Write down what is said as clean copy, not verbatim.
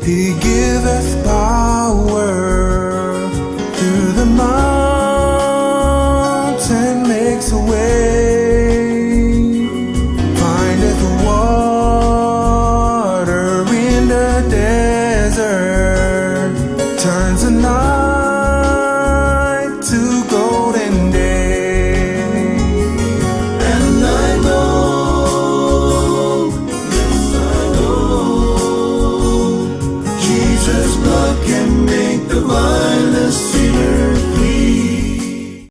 He giveth power through the mountain, makes a way, findeth water in the desert, turns the night to golden day. And I know, yes, I know, Jesus' blood can make the vilest sinner clean.